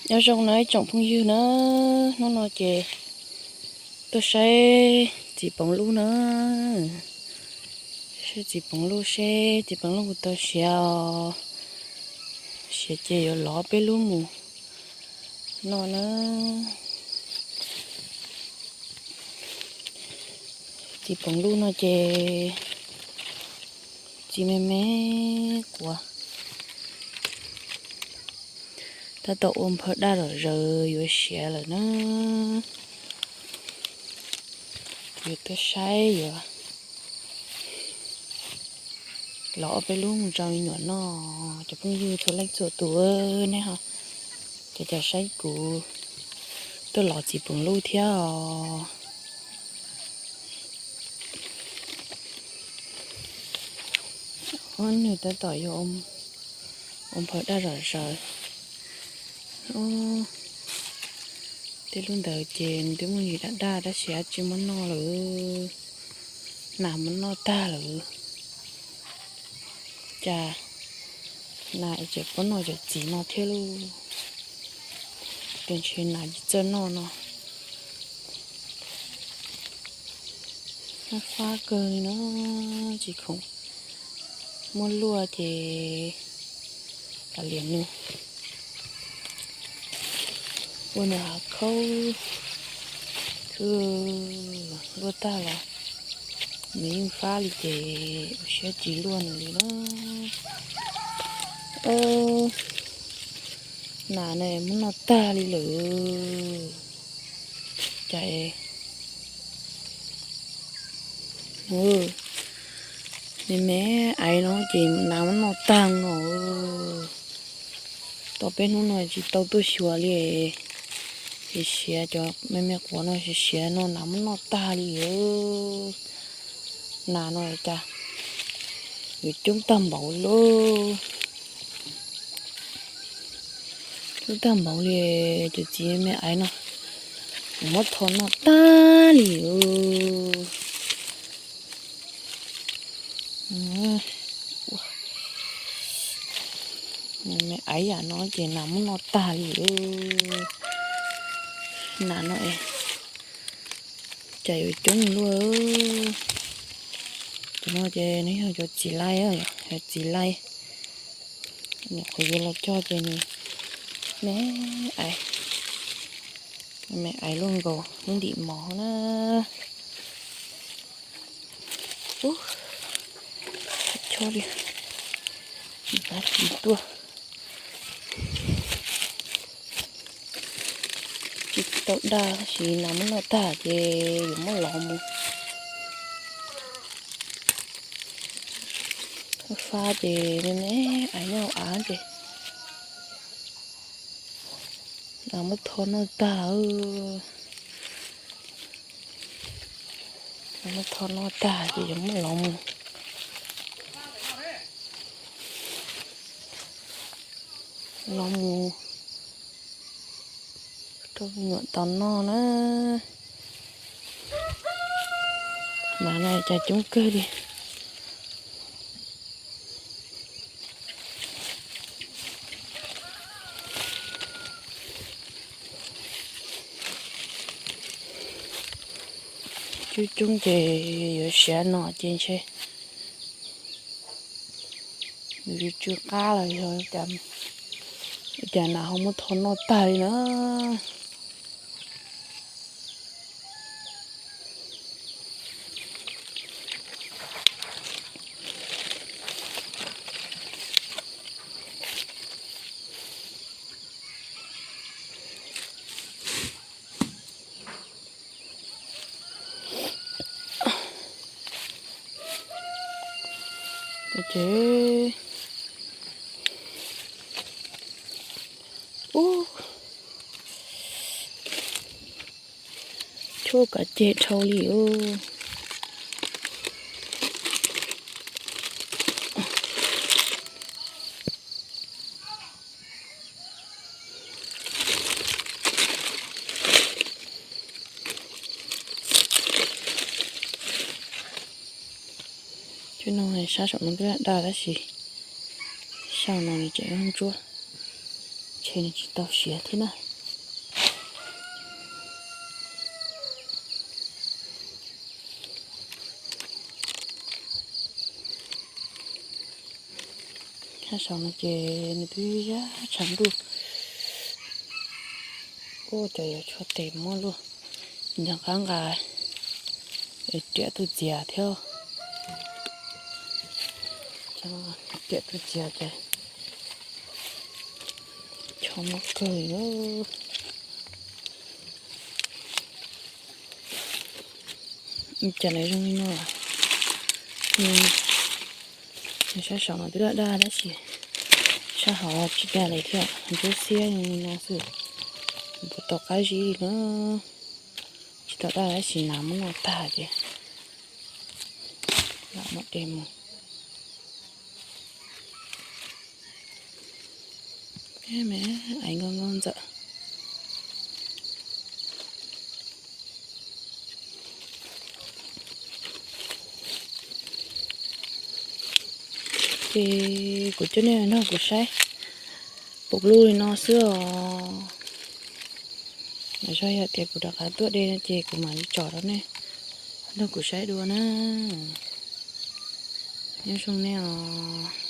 Nyob zoo na ib tsoom phooj ywg na, hnub no ces tuaj saib txiv poov lub na, saib txiv poov lub seb txiv poov lub puas tau siav os, siav ces yuav lov peb lub mus noj na. Txiv poov lub no ces txiv me me quav, tab tom ua nphawv daj zom zaws yuav siav lawm na. Yuav tuaj saib yuav lov ob peb lub mus rau me nyuam noj. Cov phooj yw txhua leej txhua tus, nej ho cov saib kuv tuaj lov txiv poov lub thiab os. Ob nws tab tom yuav ua nphawv daj zom zaws. Tej lub ntawd ces nws twb muaj ntsis daj daj tab sis tsis muab noj lawm, nas muab noj tag lawm. Cas nas tseem pub noj cov txiv no thiab lauj, ces ntshe nas tsis txawj noj no. Fab kawg li no, tsis khoom muab luaj ces kav liam nws. Ua nws hav khaub, luaj tag los nws yeej fab li ces ua siab tsis luaj nws li na. Nas na muab noj tag li lawm. Cas me me aiv no ces nas muab noj tag no. Tau peb hnub no tsis tau tuaj xyuas li, siav siav cov me me quav no siav siav no nas muab noj tag li. Nas no cas yuav coob tag npaum li lauj. Coob tag npaum li, cov txiv me me aiv no muab tho noj tag li. Me aiv yam no ces nas muab noj tag li. Nas no cas yuav coob luaj. Cov no ces nws yog cov txiv laij, cov txiv laij. Nyuam qhuav yuav los cog ces nws me aiv, me aiv luaj nkaus lub ntim mov na. Ub, chob li, tsis pab tsis tuaj. Tsis tau dag tab sis nas muab noj tag ces yuav muab lov mus. Fab ces me me aiv nyob hauv av ces nas muab tho noj tag. Nas muab tho noj tag ces yuav muab lov mus, lov mus rau me nyuam tau noj na. Nas no cas coob kawg li. Coob coob ces yuav siav no ces ntshe nws tsw qab los yog cas nas ho muab tho noj tag li na. Ces ub, tshuaj kav ceg dhau li ub. Cov no sab saum no twb dag tab sis sab no nws tseem ntsuab, Ces nws tsis tau siav thiab na. Sab saud no ces nws twb yaj tshav ntuj. Ua cov yuav tshuav tes muab luaj, nco qab nqa riam tuaj txiav thiab. Riam tuaj txiav ces chov muaj kawg li. Cas lawv zoo li no. Sab saud no twb daj daj tab sis sab hauv tsis daj li thiab, ntsuab xiab zoo li no xwb. Puas tau qab zib li na. Tsis tau daj tab sis nas muab noj tag ces lam muab de mus. Aiv nkauj nkauj ntxawm. Ces kuv coj nej nrog kuv saib puv lub li no xwb os. Yog tias kuv rov qab tuaj de no ces kuv mam li tsom rau nej nrog kuv saib dua na. Nyob zoo nej os.